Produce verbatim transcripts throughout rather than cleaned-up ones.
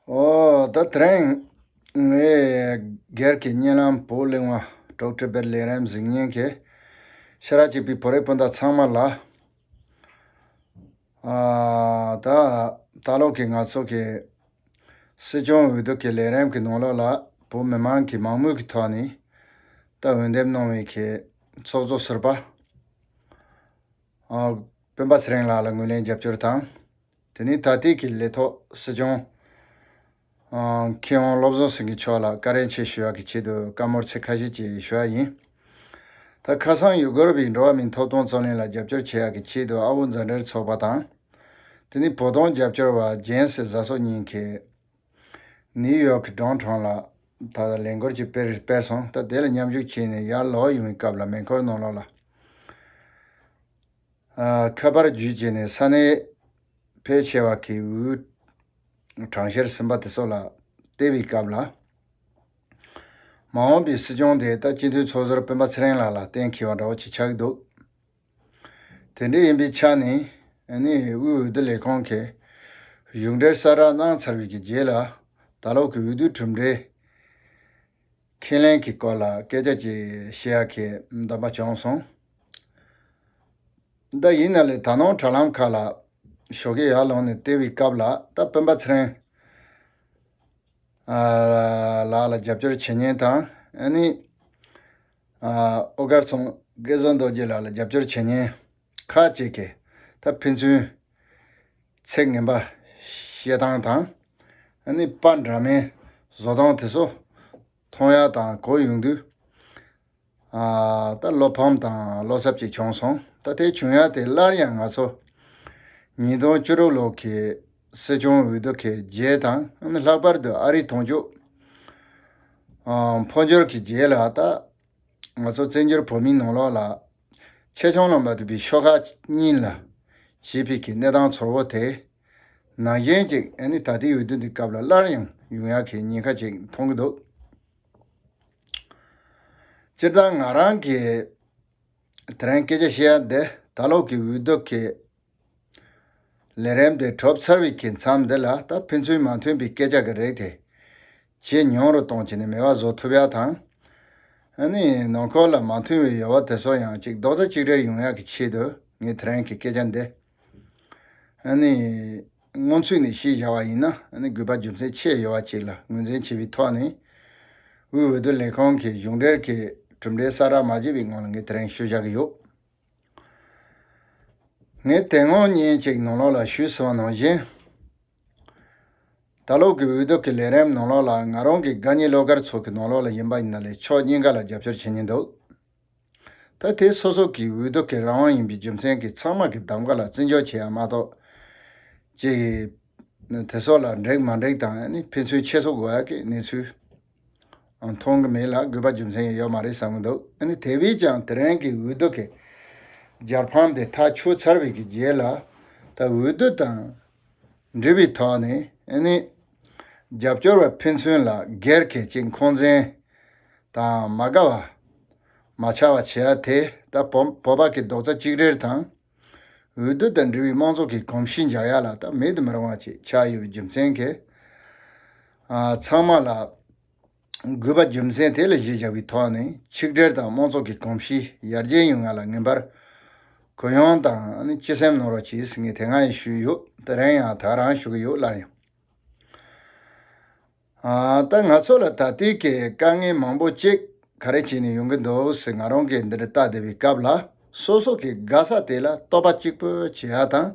ཨོ་ད་དེ་རིང་ངས་སྒེར་གྱི་བརྙན་ལམ་བོད་གླེང་བ་གྲོགས་ཁྲི་བེར་ལས་རིམ་གཟིགས་མཁན་གྱི་ཤེས་རབ་གཅིག་པའི་བོད་རིགས་སྤུན་ཟླ་ཚང་མ་ལ། ཨ་ད་ད་ལོ་གི་ང་ཚོ་གི་སྲིད་སྐྱོང་འོས་བསྡུ་གི་ལས་རིམ་གྱི་ནང་ལོགས་ལ་བོད་མི་མང་གི་མང་མོས་ཀྱི་ཐོག་ནས་ད་འོས་འདེམས་གནང་བའི་གི་ཚོགས་གཙོ་ཟུར་པ་ཨ་སྤེན་པ་ཚེ་རིང་ལགས་ལ་ངོས་ལེན་རྒྱབ་སྐྱོར་དང་། དེ་ནས་ད་ལྟའི་གི་ལས་ཐོག་སྲིད་སྐྱོང་ཨང་མཁས་དབང་བློ་བཟང་སེང་གེ་མཆོག་ལ་བཀའ་དྲིན་ཆེ་ཞུ་ཡག་གི་ཆེད་དུ་བཀའ་མོལ་ཚིག་ཁ་ཤས་ཅིག་ཞུ་ཡ་ཡིན། ད་ཁ་སང་ཡུ་གུར་བའི་འགྲོ་བ་མིའི་ཐོབ་ཐང་རྩོད་ལེན་ལ་རྒྱབ་སྐྱོར་བྱེད་ཡག་གི་ཆེད་དུ་ཨ་བོ་མཛའ་འབྲེལ་ཚོགས་པ་དང་། དེ་ནས་བོད་དོན་རྒྱབ་སྐྱོར་བ་ཇེན་སི་བཟའ་ཚོ་གཉིས་ཀྱིས་ནིའུ་ཡོག་གི་ཌོ་ནལ་ཊམ་ལ་ད་ལས་འགུལ་ཅིག་སྤེལ་སྤེལ་སོང་། ད་དེ་ལ་མཉམ་ཞུགས་བྱས་ནས་ཡར་ལོག་ཡོང་བའི་སྐབས་ལ་མེ་འཁོར་ནང་ལོགས་ལ། ཨ་ཁ་པར་བརྒྱུད་བྱས་ནས་ས་གནས་ཕལ་ཆེ་བ་གི་དབུས་གྲངས་བཤེར་ཟིན་པ་དེ་ཚོ་ལ་བལྟས་པའི་སྐབས་ལ། མ་འོངས་པའི་སྲིད་སྐྱོང་དེ་ད་སྤྱི་འཐུས་ཚོགས་ཟུར་སྤེན་པ་ཚེ་རིང་ལགས་ལ་གཏན་འཁེལ་བ་འདྲ་བོ་ཅིག་ཆགས་ཀྱི་འདུག་དེ་འདྲ་ཡིན་པའི་ཆ་ནས་ཨ་ནི་དབུས་འོས་བསྡུ་ལས་ཁང་གིས་གཞུང་འབྲེལ་གསལ་བསྒྲགས་གནང་ཚར་བའི་གི་རྗེས་ལ་ད་ལོ་གི་འོས་བསྡུ་གྲུབ་འབྲས་ཁས་ལེན་གྱི་སྐོར་ལ་སྐད་ཆ་ཅིག་བཤད་ཡག་གི་འདོད་པ་བྱུང་སོང་། ད་ཡིན་ན་ལས་ད་ནངས་དྲ་ལམ་ཁག་ལ་ཞོགས་ཀས་ཡར་ལངས་ནས་བལྟས་པའི་སྐབས་ལ་ད་སྤེན་པ་ཚེ་རིང་ཨ་ལགས་ལ་རྒྱབ་སྐྱོར་བྱེད་མཁན་དང་ཨ་ནི་ཨ་ཨོ་དཀར་ཚང་སྐལ་བཟང་རྡོ་རྗེ་ལགས་ལ་རྒྱབ་སྐྱོར་བྱེད་མཁན་ཁག་ཅིག་གིས་ད་ཕན་ཚུན་ཚིག་ངན་པ་བཤད་སྟངས་དང་ཨ་ནི་པར་འདྲ་མིན་བཟོ་སྟངས་དེ་ཚོ་མཐོང་ཡག་དང་གོ་ཡོང་དུས། ཨ་ད་བློ་ཕམ་དང་བློ་འཚབ་ཅིག་བྱུང་སོང་། ད་དེ་བྱུང་ཡག་དེ་སླར་ཡང་ང་ཚོ་ཉིས་སྟོང་བཅུ་དྲུག་ལོ་གི་སྲིད་སྐྱོང་འོས་བསྡུ་གི་རྗེས་དང་ཨ་ནི་ལྷག་པར་དུ་ཨ་རིའི་དོན་གཅོད་ཨ་འཕོ་འགྱུར་གྱི་རྗེས་ལ་ད་ང་ཚོ་བཙན་བྱོལ་བོད་མིའི་ནང་ལོགས་ལ་ཆེ་ཆུང་ལ་མ་ལྟོས་པའི་ཤོག་ཁག་གཉིས་ལ་བྱས་པའི་གི་གནས་སྟངས་ཚོར་བོ་དེ་ནང་བཞིན་ཅིག་ཨ་ནི་ད་ལྟའི་འོས་བསྡུ་འདི་སྐབས་ལ་སླར་ཡང་ཡོང་ཡག་གི་ཉེན་ཁ་ཅིག་མཐོང་གི་འདུག་སྤྱིར་བཏང་ང་རང་གིས་དེ་རིང་སྐད་ཆ་བཤད་ཡ་འདི་ད་ལོ་གི་འོས་བསྡུ་གི་ལས་རིམ་དེ་གྲུབ་ཚར་བའི་གི་མཚམས་འདི་ལ་ད་ཕན་ཚུན་མ་མཐུན་པའི་སྐད་ཆ་གི་རིགས་དེ་ཇེ་ཉུང་རུ་གཏོང་བྱས་ནས་མེད་པ་བཟོ་ཐུབ་ཡ་དང་། ཨ་ནི་ནང་ཁུལ་ལ་མ་མཐུན་པའི་ཡོད་པ་དེ་ཚོ་ཡང་ཅིག་རྡོག་རྩ་གཅིག་སྒྲིལ་ཡོང་ཡ་གི་ཆེད་དུ་ངས་དེ་རིང་གི་སྐད་ཆ་འདི་ཨ་ནི་སྔོན་ཚུད་ནས་ཤེས་བཞག་པ་ཡིན་ན་ཨ་ནི་དགོས་པ་རྒྱུ་མཚན་ཆེ་ཡོད་པ་ཅིག་ལ་ངོས་འཛིན་བྱས་པའི་ཐོག་ནས་དབུས་འོས་བསྡུ་ལས་ཁང་གི་གཞུང་འབྲེལ་གྱི་གྲུབ་འབྲས་གསལ་བསྒྲགས་མ་བྱས་པའི་སྔོན་ལ་ངས་དེ་རིང་ཞུ་བཞག་གི་ཡོད། ངས་དེ་སྔོན་ཉིན་གཅིག་ནང་ལོགས་ལ་ཞུས་སོང་བ་ནང་བཞིན། ད་ལོ་གི་འོས་བསྡུ་གི་ལས་རིམ་ནང་ལོགས་ལ་ང་རང་གི་དགའ་ཉེ་བློ་དཀར་ཚོ་གི་ནང་ལོགས་ལ་ཡིན་པ་ཡིན་ན་ལས་ཕྱོགས་གཉིས་ཀ་ལ་རྒྱབ་སྐྱོར་བྱེད་ཉེན་འདུག་ད་དེ་སོ་སོ་གི་འོས་བསྡུ་གི་རང་དབང་ཡིན་པའི་རྒྱུ་མཚན་གྱིས་ཚང་མ་གི་གདམ་ག་ལ་བརྩི་འཇོག་བྱེད་ཡ་མ་གཏོགས། ཅིག་དེ་སོགས་ལ་འགྲིག་མ་འགྲིག་དང་ནི་ཕན་ཚུན་ཆེ་སོ་དགོས་ཡ་གི་གནས་ཚུལ་མཐོང་གི་མེད་ལ་དགོས་པ་རྒྱུ་མཚན་ཡང་ཡོད་མ་རེད་བསམ་གི་འདུག་ཨ་ནི་དེ་བས་ཀྱང་དེ་རིང་གི་འོས་བསྡུ་གི་རྒྱལ་ཕམ་དེ་ཐག་ཆོད་ཚར་བའི་གི་རྗེས་ལ་ད་འོས་བསྡུ་དང་འབྲེལ་བའི་ཐོག་ནས་ཨ་ནི་རྒྱབ་སྐྱོར་བ་ཕན་ཚུན་ལ་སྒེར་གྱི་ཅིག་འཁོན་འཛིན་དང་མ་དགའ་བ་མ་ཆགས་པ་བྱེད་ཡ་དེ་ད་བོད་བོད་པ་གི་རྡོག་རྩ་གཅིག་སྒྲིལ་དང་། འོས་བསྡུ་དང་འབྲེལ་བའི་དམངས་གཙོ་གི་གོམས་གཤིས་འཇགས་ཡ་ལ་ད་མེད་དུ་མི་རུང་བ་ཅིག་ཆགས་ཡོད་པའི་རྒྱུ་མཚན་གྱིས། ཨ་ཚང་མ་ལ་དགོས་པ་རྒྱུ་མཚན་དེ་ལ་གཞི་བཞག་པའི་ཐོག་ནས་ཆིག་སྒྲིལ་དང་དམངས་གཙོ་གི་གོམས་གཤིས་ཡར་རྒྱས་ཡོང་ཡ་ལ་ངེས་པར་གུ་ཡངས་དང་ཨ་ནི་སྤྱི་སེམས་གནང་རོགས་གྱིས་ཟེར་ངས་དེ་སྔ་ཡང་ཞུས་ཡོད། དེ་རིང་ཡང་ད་རང་ཞུ་གི་ཡོད་སླར་ཡང་། ཨ་ད་ང་ཚོ་ལ་ད་ལྟའི་གི་དཀའ་ངལ་མང་པོ་ཅིག་ག་རེ་བྱས་ནས་ཡོང་གི་འདུག་ཟེར་ང་རང་གིས་འདི་འདྲ་ལྟ་བསྡད་པའི་སྐབས་ལ་སོ་སོ་གི་དགའ་ས་དེ་ལ་རྟོགས་པ་གཅིག་པུ་བྱེད་ཡ་དང་།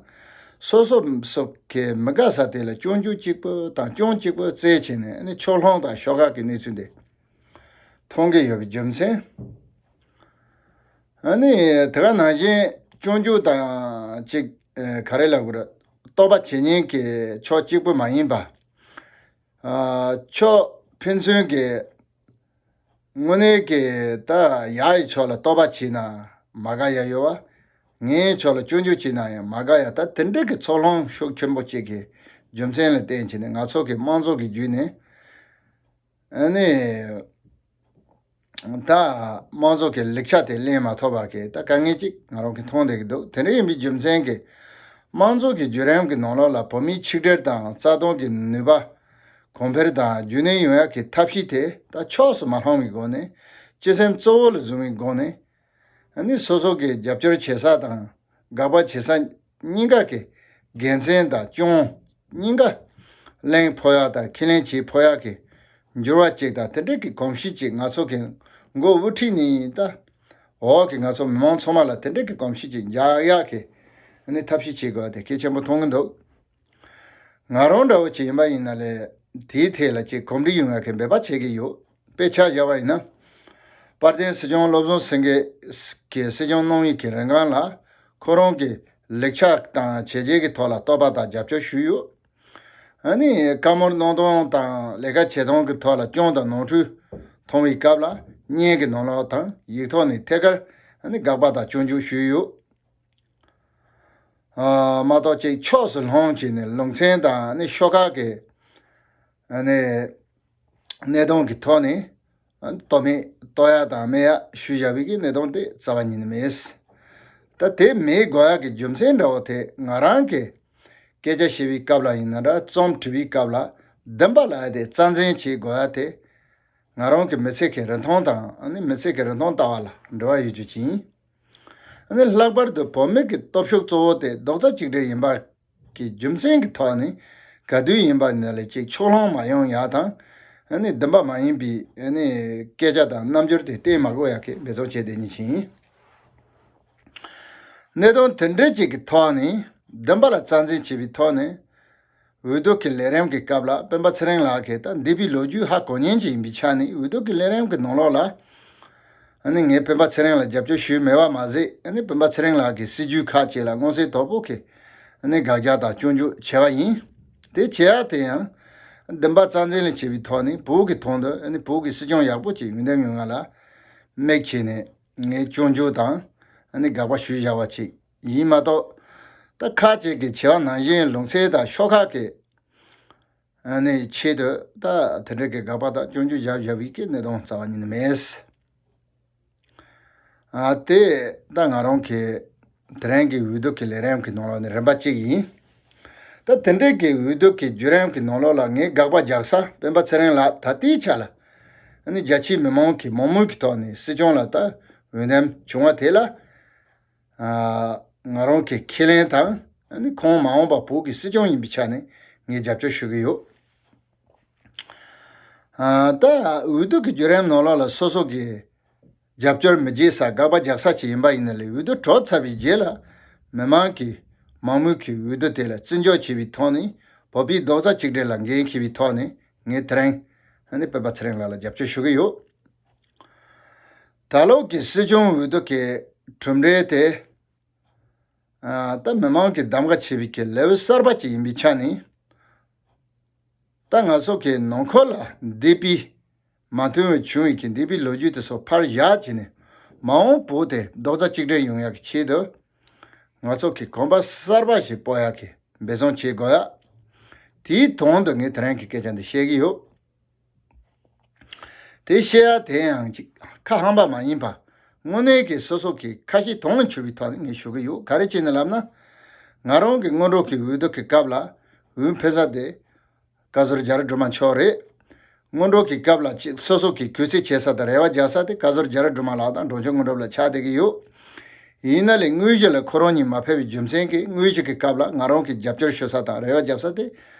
སོ་སོ་སོ་གི་མི་དགའ་ས་དེ་ལ་སྐྱོན་བརྗོད་གཅིག་པུ་དང་སྐྱོན་གཅིག་པུ་བཙལ་བྱས་ནས་ཨ་ནི་ཕྱོགས་ལྷུང་དང་ཤོག་ཁག་གི་གནས་ཚུལ་འདི་མཐོང་གི་ཡོད་པའི་རྒྱུ་མཚན། ཨ་ནི་དེ་ག་ནང་བཞིན་སྐྱོན་བརྗོད་དང་ཅིག་ཨ་ག་རེ་ལབ་དགོས་རེད། རྟོགས་པ་བྱེད་མཁན་གྱི་ཕྱོགས་གཅིག་པུ་མ་ཡིན་པ། ཨ་ཕྱོགས་ཕན་ཚུན་གྱི་དངོས་གནས་ཀྱི་ད་ཡ་ཡི་ཕྱོགས་ལ་རྟོག་པ་བྱས་ན་མ་དགའ་ཡ་ཡོད་བ། ངའི་ཕྱོགས་ལ་སྐྱོན་བརྗོད་བྱས་ན་ཡང་མ་དགའ་ཡ་ད་དེ་འདྲ་གི་ཚོར་སྣང་ཤུགས་ཆེན་པོ་ཅིག་གི་རྒྱུ་མཚན་ལ་བརྟེན་བྱས་ནས་ང་ཚོ་གི་དམངས་གཙོ་གི་བརྒྱུད་ནས་ཨ་ནི་ད་དམངས་གཙོ་གི་ལེགས་ཆ་དེ་ལེན་མ་ཐུབ་པ་གི་ད་དཀའ་ངལ་ཅིག་ང་རང་གི་མཐོང་བསྡད་ཀྱི་འདུག་དེ་འདྲ་ཡིན་པའི་རྒྱུ་མཚན་གྱིས་དམངས་གཙོ་གི་བརྒྱུད་རིམ་གྱི་ནང་ལོགས་ལ་བོད་མིའི་ཆིག་སྒྲིལ་དང་རྩ་དོན་གྱི་ནུས་པ་ གོང་འཕེལ་དང་རྒྱུན་གནས་ཡོང་ཡག་གི་ཐབས་ཤེས་དེ་ད་ཕྱོགས་སུ་མ་ལྷུང་བའི་སྒོ་ནས་སྤྱི་སེམས་གཙོ་བོ་ལ་བཟུང་བའི་སྒོ་ནས། ཨ་ནི་སོ་སོ་གི་རྒྱབ་སྐྱོར་བྱེད་ས་དང་དགག་པ་བྱེད་ས་གཉིས་ཀ་གི་དགེ་མཚན་དང་སྐྱོན་གཉིས་ཀ་གླེང་ཕོད་ཡག་དང་ཁས་ལེན་བྱེད་ཕོད་ཡག་གི་འགྱུར་བ་ཅིག་དང་། དེ་འདྲའི་གི་གོམས་གཤིས་ཅིག་ང་ཚོ་གི་མགོ་དབུ་ཁྲིད་ནས་ད་འོག་གི་ང་ཚོ་མི་མང་ཚང་མ་ལ་དེ་འདྲའི་གི་གོམས་གཤིས་ཅིག་འཇགས་ཡག་གི་ཨ་ནི་ཐབས་ཤེས་བྱེད་དགོས་པ་དེ་གལ་ཆེན་པོ་མཐོང་གི་འདུག། ང་རང་འདྲ་བོ་ཅིག་ཡིན་པ་ཡིན་ན་ལས་དེའི་ཐད་ལ་ཅིག་གོམས་འདྲིས་ཡོང་ཡག་གི་འབད་པ་བྱེད་ཀྱི་ཡོད། དཔེ་ཆ་བཞག་པ་ཡིན་ན། དཔལ་ལྡན་སྲིད་སྐྱོང་བློ་བཟང་སེང་གེ་གིས་སྲིད་སྐྱོང་གནང་བའི་གི་རིང་གང་ལ་ཁོ་རང་གི་ལེགས་ཆ་དང་བྱས་རྗེས་ཀྱི་ཐོག་ལ་བསྟོད་པ་དང་རྒྱབ་སྐྱོར་ཞུས་ཡོད། ཨ་ནི་བཀའ་མོལ་གནང་སྟངས་དང་ལས་ཀ་བྱེད་སྟངས་ཀྱི་ཐོག་ལ་སྐྱོན་དང་ནོར་འཁྲུལ་མཐོང་བའི་སྐབས་ལ་བརྙན་གྱི་ནང་ལོགས་དང་ཡིག་ཐོག་ནས་ཐད་ཀར་ཨ་ནི་དགག་པ་དང་སྐྱོན་བརྗོད་ཞུས་ཡོད། ཨ་མ་གཏོགས་ཅིག་ཕྱོགས་སུ་ལྷུང་བྱས་ནས་ལུང་ཚན་དང་ནི་ཤོག་ཁག་གི་ཨ་ནི་གནད་དོན་གྱི་ཐོག་ནས་ཨ་ནི་བསྟོད་མེད་བསྟོད་ཡག་དང་སྨད་ཡག་ཞུས་བཞག་པའི་གི་གནད་དོན་དེ་རྩ་བ་ཉིད་ནས་མེད། ད་དེ་མེད་དགོས་ཡག་གི་རྒྱུ་མཚན་འདྲ་བོ་དེ་ང་རང་གི་སྐད་ཆ་བཤད་པའི་སྐབས་ལ་ཡིན་ན་འདྲ། རྩོམ་འབྲི་བའི་སྐབས་ལ་བདེན་པ་ལ་ཡ་དེ་རྩ་འཛིན་བྱེད་དགོས་ཡག་དེ་ང་རང་གི་མི་ཚེ་གི་རིན་ཐང་དང་ཨ་ནི་མི་ཚེ་གི་རིན་ཐང་ལྟ་བ་ལ་འབྲེལ་བ་ཡོད་རྒྱུ་ཅིག་ཡིན། ཨ་ནི་ལྷག་པར་དུ་བོད་མི་གི་སྟོབས་ཤུགས་གཙོ་བོ་དེ་རྡོག་རྩ་གཅིག་སྒྲིལ་ཡིན་པ་གི་རྒྱུ་མཚན་གྱི་ཐོག་ནས་ག་དུས་ཡིན་པ་ནས་ལས་ཅིག་ཕྱོགས་ལྷུང་མ་ཡོང་ཡག་དང་། ཨ་ནི་བདེན་པ་མ་ཡིན་པའི་ཨ་ནི་སྐད་ཆ་དང་རྣམ་འགྱུར་དེ་བསྟན་མ་དགོས་ཡག་གི་འབད་བརྩོན་བྱས་བསྡད་མཁན་ཞིག་ཡིན། གནད་དོན་དེ་འདྲ་ཅིག་གི་ཐོག་ནས་བདེན་པ་ལ་རྩ་འཛིན་བྱེད་པའི་ཐོག་ནས། འོས་བསྡུ་གི་ལས་རིམ་གྱི་སྐབས་ལ་སྤེན་པ་ཚེ་རིང་ལགས་ཀྱིས་ད་འདས་པའི་ལོ་རྒྱུས་ཧ་གོ་མཁན་ཅིག་ཡིན་པའི་ཆ་ནས། འོས་བསྡུ་གི་ལས་རིམ་གྱི་ནང་ལོགས་ལ་ཨ་ནི་ངས་སྤེན་པ་ཚེ་རིང་ལ་རྒྱབ་སྐྱོར་ཞུས་མེད་པ་མ་ཟད། ཨ་ནི་སྤེན་པ་ཚེ་རིང་ལགས་ཀྱི་སྲིད་ཇུས་ཁག་ཅིག་ལ་མངོན་གསལ་དོད་པོ་གི་ཨ་ནི་དགག་རྒྱག་དང་སྐྱོན་བརྗོད་བྱས་པ་ཡིན། དེ་བྱེད་ཡག་དེ་ཡང་བདེན་པ་རྩ་འཛིན་ལ་བྱེད་པའི་ཐོག་ནས་བོད་ཀྱི་དོན་དུ་ཨ་ནི་བོད་ཀྱི་སྲིད་སྐྱོང་ཡག་པོ་ཅིག་ཡོང་འདེམས་ཡོང་ཡག་ལ་དམིགས་བྱས་ནས་ངས་སྐྱོན་བརྗོད་དང་ཨ་ནི་དགག་པ་ཞུས་བཞག་པ་ཅིག་ཡིན་མ་གཏོགས། ད་ཁག་ཅིག་གིས་བྱས་པ་ནང་བཞིན་ལུང་ཚན་དང་ཤོག་ཁག་གི་ཨ་ནི་ཆེད་དུ་ད་དེ་འདྲ་གི་དགག་པ་དང་སྐྱོན་བརྗོད་བརྒྱབ་བཞག་པའི་གི་གནད་དོན་རྩ་བ་ཉིད་ནས་མེད། ཨ་དེ་ད་ང་རང་གི་དེ་རིང་གི་འོས་བསྡུ་གི་ལས་རིམ་གྱི་ནང་ལོགས་ནས་རིམ་པ་གཅིག་ཡིན། ད་དེ་འདྲ་གི་འོས་བསྡུ་གི་བརྒྱུད་རིམ་གྱི་ནང་ལོགས་ལ་ངས་དགག་པ་རྒྱག་ས་སྤེན་པ་ཚེ་རིང་ལགས་ད་ལྟའི་ཆ་ལ་ཨ་ནི་རྒྱ་ཆེའི་མི་མང་གི་མང་མོས་ཀྱི་ཐོག་ནས་སྲིད་སྐྱོང་ལ་ད་འོས་འདེམས་བྱུང་བ་དེ་ལ། ཨ་ང་རང་གིས་ཁས་ལེན་དང་ཨ་ནི་ཁོང་མ་འོངས་པ་བོད་ཀྱི་སྲིད་སྐྱོང་ཡིན་པའི་ཆ་ནས་ངས་རྒྱབ་སྐྱོར་ཞུ་གི་ཡོད། ཨ་ད་འོས་བསྡུ་གི་བརྒྱུད་རིམ་ནང་ལོགས་ལ་སོ་སོ་གི་རྒྱབ་སྐྱོར་མི་བྱེད་ས་དགག་པ་རྒྱག་ས་ཅིག་ཡིན་པ་ཡིན་ན་ལས། འོས་བསྡུ་གྲུབ་ཚར་བའི་རྗེས་ལ་མི་མང་གི་མང་མོས་ཀྱི་འོས་བསྡུ་དེ་ལ་བརྩི་འཇོག་བྱེད་པའི་ཐོག་ནས་བོད་པའི་རྡོག་རྩ་གཅིག་སྒྲིལ་ལ་འགན་འཁྱེར་བའི་ཐོག་ནས་ངས་དེ་རིང་ཨ་ནི་སྤེན་པ་ཚེ་རིང་ལགས་ལ་རྒྱབ་སྐྱོར་ཞུ་གི་ཡོད། ད་ལོ་གི་སྲིད་སྐྱོང་འོས་བསྡུ་གི་གྲུབ་འབྲས་དེ། ཨ་ད་མི་མང་གིས་གདམ་ག་བྱས་པའི་གི་ལེའུ་གསར་པ་ཅིག་ཡིན་པའི་ཆ་ནས། ད་ང་ཚོ་གི་ནང་ཁུལ་ལ་འདས་པའི་མ་མཐུན་པ་བྱུང་བའི་གི་འདས་པའི་ལོ་རྒྱུས་དེ་ཚོ་ཕར་བཞག་བྱས་ནས་མ་འོངས་བོད་དེ་རྡོག་རྩ་གཅིག་སྒྲིལ་ཡོང་ཡག་གི་ཆེད་དུ། ང་ཚོ་གི་གོམ་པ་གསར་པ་ཞིག་སྤོ་ཡག་གི་འབད་བརྩོན་བྱེད་དགོས་ཡག་དེའི་དོན་དུ་ངས་དེ་རིང་གི་སྐད་ཆ་འདི་བཤད་ཀྱི་ཡོད། དེ་བཤད་ཡ་དེ་ཡང་ཅིག་ཁ་ཧམ་པ་མ་ཡིན་པ། དངོས་གནས་ཀྱི་སོ་སོ་གི་ཁ་ཞེ་དོན་ལ་འཆུ་བའི་ཐོག་ནས་ངས་ཞུ་གི་ཡོད། ག་རེ་བྱས་ནས་ལབ་ན། ང་རང་གི་སྔོན་འགྲོ་གི་འོས་བསྡུ་གི་སྐབས་ལ་འོས་འཕེན་ས་དེ་བཀའ་ཟུར་རྒྱ་རི་སྒྲོལ་མ་མཆོག་རེད། སྔོན་འགྲོ་གི་སྐབས་ལ་ཅིག་སོ་སོ་གི་གུས་བརྩི་བྱེད་ས་དང་རེ་བ་རྒྱག་ས་དེ་བཀའ་ཟུར་རྒྱ་རི་སྒྲོལ་མ་ལགས་དང་འབྲོང་ཆུང་སྔོན་གྲུབ་ལགས་ཆགས་བསྡད་ཀྱི་ཡོད། ཡིན་ན་ལས་དངོས་གཞི་ལ་ཁོ་རང་གཉིས་མ་ཕེབས་པའི་རྒྱུ་མཚན་གྱིས་དངོས་གཞི་གི་སྐབས་ལ་ང་རང་གི་རྒྱབ་སྐྱོར་ཞུ་ས་དང་རེ་བ་རྒྱབ་ས་དེ་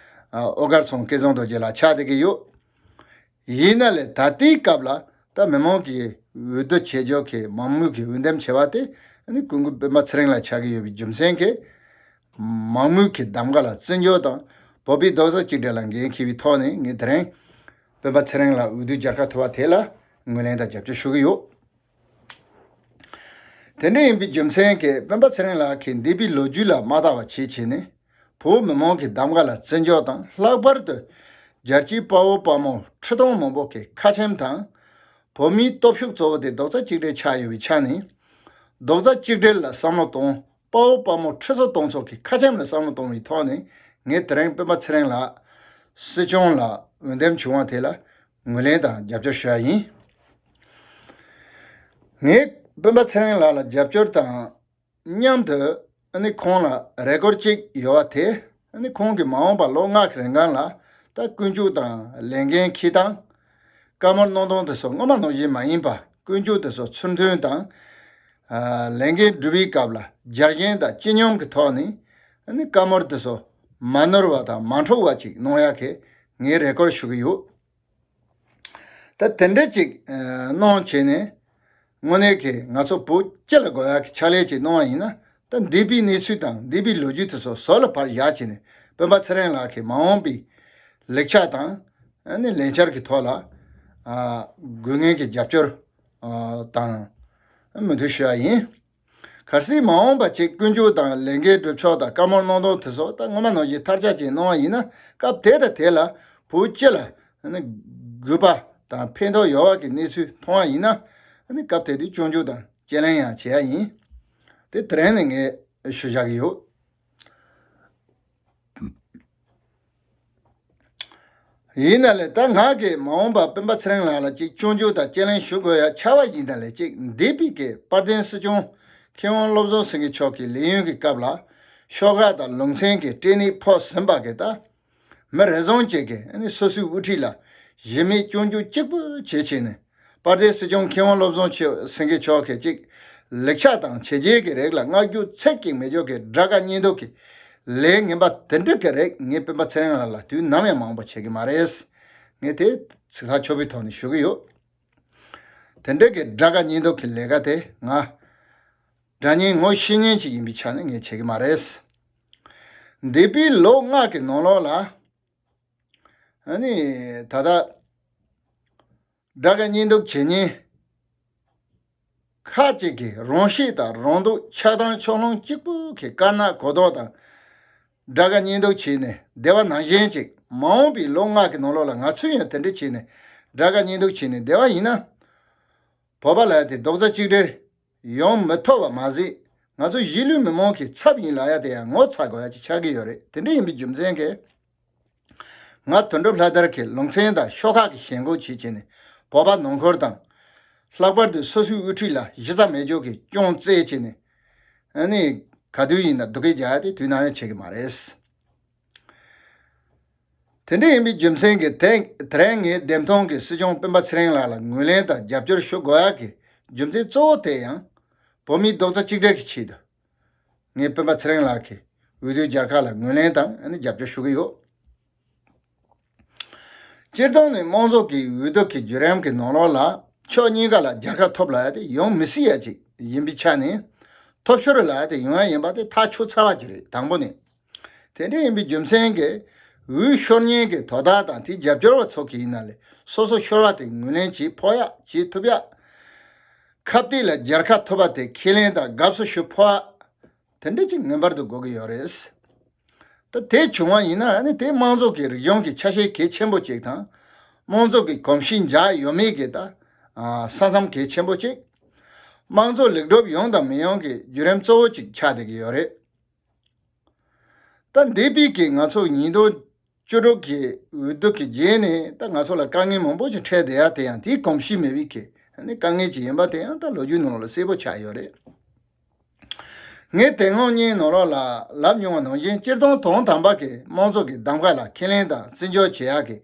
ཨ་ཨོ་དཀར་ཚང་སྐལ་བཟང་རྡོ་རྗེ་ལགས་ཆགས་བསྡད་ཀྱི་ཡོད། ཡིན་ན་ལས་ད་ལྟའི་སྐབས་ལ་ད་མི་མང་གིས་འོས་བསྡུ་བྱེད་ཕྱོགས་ཀྱི་མང་མོས་ཀྱི་འོས་འདེམས་བྱས་པ་དེ་ཨ་ནི་སྐུ་ངོ་སྤེན་པ་ཚེ་རིང་ལགས་ཆགས་ཀྱི་ཡོད་པའི་རྒྱུ་མཚན་གྱིས། མང་མོས་ཀྱི་གདམ་ག་ལ་བརྩི་འཇོག་དང་བོད་པའི་རྡོག་རྩ་གཅིག་སྒྲིལ་ལ་འགན་འཁྱེར་བའི་ཐོག་ནས་ངས་དེ་རིང་སྤེན་པ་ཚེ་རིང་ལགས་འོས་བསྡུ་རྒྱལ་ཁ་ཐོབ་པ་དེ་ལ་ངོས་ལེན་དང་རྒྱབ་སྐྱོར་ཞུ་གི་ཡོད། དེ་འདྲ་ཡིན་པའི་རྒྱུ་མཚན་གྱིས་སྤེན་པ་ཚེ་རིང་ལགས་ཀྱིས་འདས་པའི་ལོ་རྒྱུས་ལ་མ་བལྟ་བ་བྱེད་བྱས་ནས་བོད་མི་མང་གི་གདམ་ག་ལ་བརྩི་འཇོག་དང་། ལྷག་པར་དུ་རྒྱལ་གཅེས་དཔའ་བོ་དཔའ་མོ་ཁྲི་སྟོང་མང་པོ་གི་ཁ་ཆེམས་དང་། བོད་མིའི་སྟོབས་ཤུགས་གཙོ་བོ་དེ་རྡོག་རྩ་གཅིག་སྒྲིལ་ཆགས་ཡོད་པའི་ཆ་ནས། རྡོག་རྩ་གཅིག་སྒྲིལ་ལ་བསམ་བློ་གཏོང་། དཔའ་བོ་དཔའ་མོ་ཁྲི་ཚོ་སྟོང་ཚོ་གི་ཁ་ཆེམས་ལ་བསམ་བློ་གཏོང་བའི་ཐོག་ནས་ངས་དེ་རིང་སྤེན་པ་ཚེ་རིང་ལགས་སྲིད་སྐྱོང་ལ་འོས་འདེམས་བྱུང་བ་དེ་ལ་ངོས་ལེན་དང་རྒྱབ་སྐྱོར་ཞུ་ཡ་ཡིན། ངས་སྤེན་པ་ཚེ་རིང་ལགས་ལ་རྒྱབ་སྐྱོར་དང་མཉམ་དུ་ཨ་ནི་ཁོང་ལ་རེ་སྐུལ་གཅིག་ཡོད་པ་དེ། ཨ་ནི་ཁོང་གིས་མ་འོངས་པ་ལོ་ལྔ་གི་རིང་གང་ལ་ ད་ཀུན་སྤྱོད་དང་ལས་འགན་འཁྱེར་སྟངས། བཀའ་མོལ་གནང་སྟངས་དེ་ཚོ་སྔོན་མ་ནང་བཞིན་མ་ཡིན་པ། ཀུན་སྤྱོད་དེ་ཚོ་ཚུར་མཐུན་དང་། ཨ། ལས་འགན་སྒྲུབ་པའི་སྐབས་ལ་རྒྱལ་ཞེན་དང་སྤྱི་སྙོམས་ཀྱི་ཐོག་ནས་ཨ་ནི་བཀའ་མོལ་དེ་ཚོ་མ་ནོར་བ་དང་མ་འཕྲོག་པ་ཅིག་གནང་ཡག་གི་ངས་རེ་སྐུལ་ཞུ་གི་ཡོད། ད་དེ་འདྲ་ཅིག་ཨ། གནང་བྱས་ནས། དངོས་གནས་ཀྱི་ང་ཚོ་བོད་སྤྱི་ལ་དགོས་ཡག་གི་ཕྱག་ལས་ཅིག་གནང་བ་ཡིན་ན། ད་འདས་པའི་གནས་ཚུལ་དང་འདས་པའི་ལོ་རྒྱུས་དེ་ཚོ་ཟུར་ལ་ཕར་བཞག་བྱས་ནས། སྤེན་པ་ཚེ་རིང་ལགས་ཀྱི་མ་འོངས་པའི་ལེགས་ཆ་དང་ཨ་ནི་ལས་འཆར་གྱི་ཐོག་ལ། ཨ། དགོས་ངེས་ཀྱི་རྒྱབ་སྐྱོར། ཨ། དང་མོས་མཐུན་ཞུ་ཡ་ཡིན། གལ་སྲིད་མ་འོངས་པ་ཅིག་ཀུན་སྤྱོད་དང་ལས་འགན་སྒྲུབ་ཕྱོགས་དང་བཀའ་མོལ་གནང་སྟངས་དེ་ཚོ་ད་སྔོན་མ་ནང་བཞིན་མཐར་ཆགས་ཅིག་གནང་བ་ཡིན་ན། སྐབས་དེ་དང་དེ་ལ་བོད་སྤྱི་ལ་ཨ་ནི་དགོས་པ་དང་ཕན་ཐོགས་ཡོད་པ་གི་གནས་ཚུལ་མཐོང་བ་ཡིན་ན། ཨ་ནི་སྐབས་དེ་དུས་སྐྱོན་བརྗོད་དང་དཔྱད་གླེང་ཡང་བྱེད་ཡ་ཡིན། དེ་དེ་རིང་ནས་ངས་ཞུ་བཞག་གི་ཡོད། ཡིན་ན་ལས། ད་ང་གིས་མ་འོངས་པ་སྤེན་པ་ཚེ་རིང་ལགས་ལ་ཅིག་སྐྱོན་བརྗོད་དང་དཔྱད་གླེང་ཞུ་དགོས་ཡ་ཆགས་པ་ཡིན་ན་ལས། ཅིག་འདས་པའི་གི་དཔལ་ལྡན་སྲིད་སྐྱོང་མཁས་དབང་བློ་བཟང་སེང་གེ་མཆོག་གི་ལས་ཡུན་གྱི་སྐབས་ལ་ཤོག་ཁག་དང་ལུང་ཚན་གྱི་སྤྲད་ནི་ཕོག་ཟིན་པ་གི་ད་མི་རེ་ཟུང་ཅིག་གིས་ཨ་ནི་སོ་སོའི་དབུ་ཁྲིད་ལ་གཞི་མེད་སྐྱོན་བརྗོད་གཅིག་པུ་བྱེད་བྱས་ནས། དཔལ་ལྡན་སྲིད་སྐྱོང་མཁས་དབང་བློ་བཟང་ཆེ་སེང་གེ་མཆོག་གིས་ཅིག་ལེགས་ཆ་དང་བྱས་རྗེས་ཀྱི་རིགས་ལ་བསྔགས་བརྗོད་ཚིག་གཅིག་མེད་ཅོག་གི་དགྲ་དགའ་གཉེན་སྡུག་གི་ལས་ངན་པ་དེ་འདྲ་གི་རིགས་ངས་སྤེན་པ་ཚེ་རིང་ལགས་ལ་དུས་ནམ་ཡང་མང་པོ་བྱེད་ཀྱི་མ་རེད། ངས་དེ་ཚིག་ཁ་ཆོད་པོའི་ཐོག་ནས་ཞུ་གི་ཡོད། དེ་འདྲ་གི་དགྲ་དགའ་གཉེན་སྡུག་གི་ལས་ཀ་དེ་ང་དགྲ་གཉེན་ངོ་ཤེས་མཁན་ཅིག་ཡིན་པའི་ཆ་ནས་ངས་བྱེད་ཀྱི་མ་རེད། འདས་པའི་ལོ་ལྔ་གི་ནང་ལོགས་ལ། ཨ་ནི་ད་ལྟ་དགྲ་དགའ་གཉེན་སྡུག་བྱེད་མཁན་ཁག་ཅིག་གིས་རང་ཤེད་དང་རང་སྡུག་ཆགས་སྡང་ཕྱོགས་ལྷུང་གཅིག་པུ་གི་དཀར་ནག་གོ་ལྡོག་དང་། དགྲ་དགའ་གཉེན་སྡུག་བྱས་ནས་བསྡད་པ་ནང་བཞིན་ཅིག་མ་འོངས་པའི་ལོ་ལྔ་གི་ནང་ལོགས་ལ་ང་ཚོས་ཡང་དེ་འདྲ་བྱས་ནས་དགྲ་དགའ་གཉེན་སྡུག་བྱས་ནས་བསྡད་པ་ཡིན་ན། བོད་པ་ལ་དེ་རྡོག་རྩ་གཅིག་སྒྲིལ་ཡོང་མི་ཐུབ་པ་མ་ཟད། ང་ཚོ་གཞིས་ལུས་མི་མང་གི་ཚབ་ཡིན་ལབ་ཡ་དེ་ཡང་ངོ་ཚ་དགོས་ཡ་ཅིག་ཆགས་ཀྱི་ཡོད་རེད། དེ་འདྲ་ཡིན་པའི་རྒྱུ་མཚན་གྱིས། ང་དོན་གྲུབ་ལྷ་དར་གྱི་ལུང་ཚན་དང་ཤོག་ཁག་གི་ཞེན་ཁོག་བྱེད་བྱས་ནས་བོད་པ་ནང་ཁུལ་དང་། ལྷག་པར་དུ་སོ་སོའི་དབུ་ཁྲིད་ལ་གཞི་རྩ་མེད་ཅོག་གི་སྐྱོན་བཙལ་བྱས་ནས། ཨ་ནི་ག་དུས་ཡིན་ན་སྡུག་སྐད་རྒྱག་ཡ་དེ་དུས་ནམ་ཡང་བྱེད་ཀྱི་མ་རེད། དེ་འདྲ་ཡིན་པའི་རྒྱུ་མཚན་གྱིས་དེ་དེ་རིང་ངས་འདེམས་ཐོན་གྱི་སྲིད་སྐྱོང་སྤེན་པ་ཚེ་རིང་ལགས་ལ་ངོས་ལེན་དང་རྒྱབ་སྐྱོར་ཞུ་དགོས་ཡག་གི་རྒྱུ་མཚན་གཙོ་བོ་དེ་ཡང་། བོད་མིའི་རྡོག་རྩ་གཅིག་སྒྲིལ་གྱི་ཆེད་དུ། ངས་སྤེན་པ་ཚེ་རིང་ལགས་ཀྱི་འོས་བསྡུའི་རྒྱལ་ཁ་ལ་ངོས་ལེན་དང་ཨ་ནི་རྒྱབ་སྐྱོར་ཞུ་གི་ཡོད། སྤྱིར་བཏང་ནས་དམངས་གཙོ་གི་འོས་བསྡུ་གི་བརྒྱུད་རིམ་གྱི་ནང་ལོགས་ལ་ཕྱོགས་གཉིས་ཀ་ལ་རྒྱལ་ཁ་ཐོབ་ལབ་ཡ་དེ་ཡོང་མི་སྲིད་ཡ་ཅིག་ཡིན་པའི་ཆ་ནས། ཐོབ་ཤོར་ལབ་ཡ་དེ་ཡོང་ཡ་ཡིན་པ་དེ་ཐག་ཆོད་ཚར་བ་ཅིག་རེད། དང་པོ་ནས། དེ་འདྲ་ཡིན་པའི་རྒྱུ་མཚན་གྱིས་འོས་ཤོར་མཁན་གྱི་དོ་བདག་དང་དེའི་རྒྱབ་སྐྱོར་བ་ཚོ་གིས་ཡིན་ན་ལས། སོ་སོ་ཤོར་བ་དེ་ངོས་ལེན་བྱེད་ཕོད་ཡ་བྱེད་ཐུབ་ཡ། ཁ་གཏད་ལ་རྒྱལ་ཁ་ཐོབ་པ་དེ་ཁས་ལེན་དང་དགའ་བསུ་ཞུ་ཕོད་ཡ། དེ་འདྲ་ཅིག་ངེས་པར་དུ་དགོས་ཀྱི་ཡོད་རེད། ད་དེ་བྱུང་བ་ཡིན་ན་ཨ་ནི་དེ་དམངས་གཙོ་གི་རིག་གཞུང་གི་ཆ་ཤས་གལ་ཆེན་པོ་ཅིག་དང་། དམངས་གཙོ་གི་གོམས་གཤིས་འཇགས་ཡོད་མེད་ཀྱི་ད་ཨ་ས་མཚམས་གལ་ཆེན་པོ་ཅིག་དམངས་གཙོ་ལེགས་གྲུབ་ཡོང་དང་མི་ཡོང་གི་བརྒྱུད་རིམ་གཙོ་བོ་ཅིག་ཆགས་བསྡད་ཀྱི་ཡོད་རེད། ད་འདས་པའི་གི་ང་ཚོ་ཉིས་སྟོང་བཅུ་དྲུག་གི་འོས་བསྡུ་གི་རྗེས་ནས་ད་ང་ཚོ་ལ་དཀའ་ངལ་མང་པོ་ཞིག་འཕྲད་བསྡད་ཡ་དེ་ཡང་དེའི་གོམས་གཤིས་མེད་པའི་གི་ཨ་ནི་དཀའ་ངལ་ཅིག་ཡིན་པ་དེ་ཡང་ད་ལོ་རྒྱུས་ནང་ལ་གསལ་པོ་ཆགས་ཡོད་རེད། ངས་དེ་སྔོན་ཉིན་ནང་ལོགས་ལ་ལབ་མྱོང་བ་ནང་བཞིན། སྤྱིར་བཏང་དོན་དམ་པ་གི་དམངས་གཙོ་གི་གདམ་ག་ལ་ཁས་ལེན་དང་བརྩི་འཇོག་བྱེད་ཡག་གི་